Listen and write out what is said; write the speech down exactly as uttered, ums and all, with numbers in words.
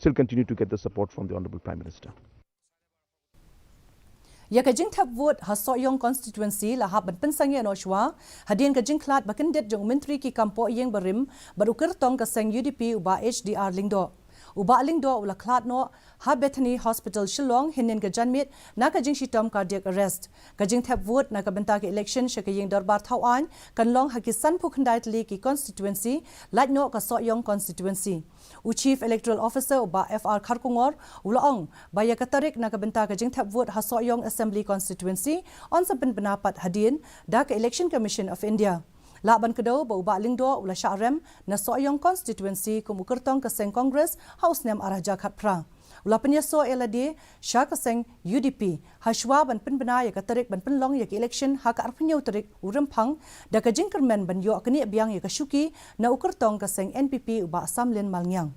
Will continue to get the support from the Honorable Prime Minister. Ïa ka jingthep vote ha Sohiong constituency la hap ban pynsangeh noh shuwa hadien ka jingkhlad ba kyndit jong u Myntri ki kam pohïing barim bad u kyrtong ka seng U D P u Bah H D R Lyngdoh. U Bah Lyngdoh u la khlad noh ha Bethany Hospital Shillong hynnin ka janmiet na ka jingshitom cardiac arrest. Ka jingthep vote na ka bynta ka election sha ka ïing dorbar thaw aiñ kan long ha ki sanphew khyndai tylli ki constituency, lait noh ka Sohiong constituency. U Chief Electoral Officer u Bah F R Kharkongor u la ong ba ïa ka tarik na ka bynta ka jingthep vote ha Sohiong Assembly Constituency yn sa pynbna pat hadien da ka Election Commission of India. Lah ban kdew ba u Bah Lyngdoh u la shah rem na Sohiong constituency kum u kyrtong ka seng Congress ha u snem ar hajar khatphra. U la pynïasoh ïa lade sha ka seng U D P ha shuwa ban pynbna ïa ka tarik ban pynlong ïa ka election ha ka arphew hynñiew tarik u Rymphang, da ka jingkyrmen ban ïoh knieh biang ïa ka shuki na u kyrtong ka seng N P P u Bah Samlin Malngiang.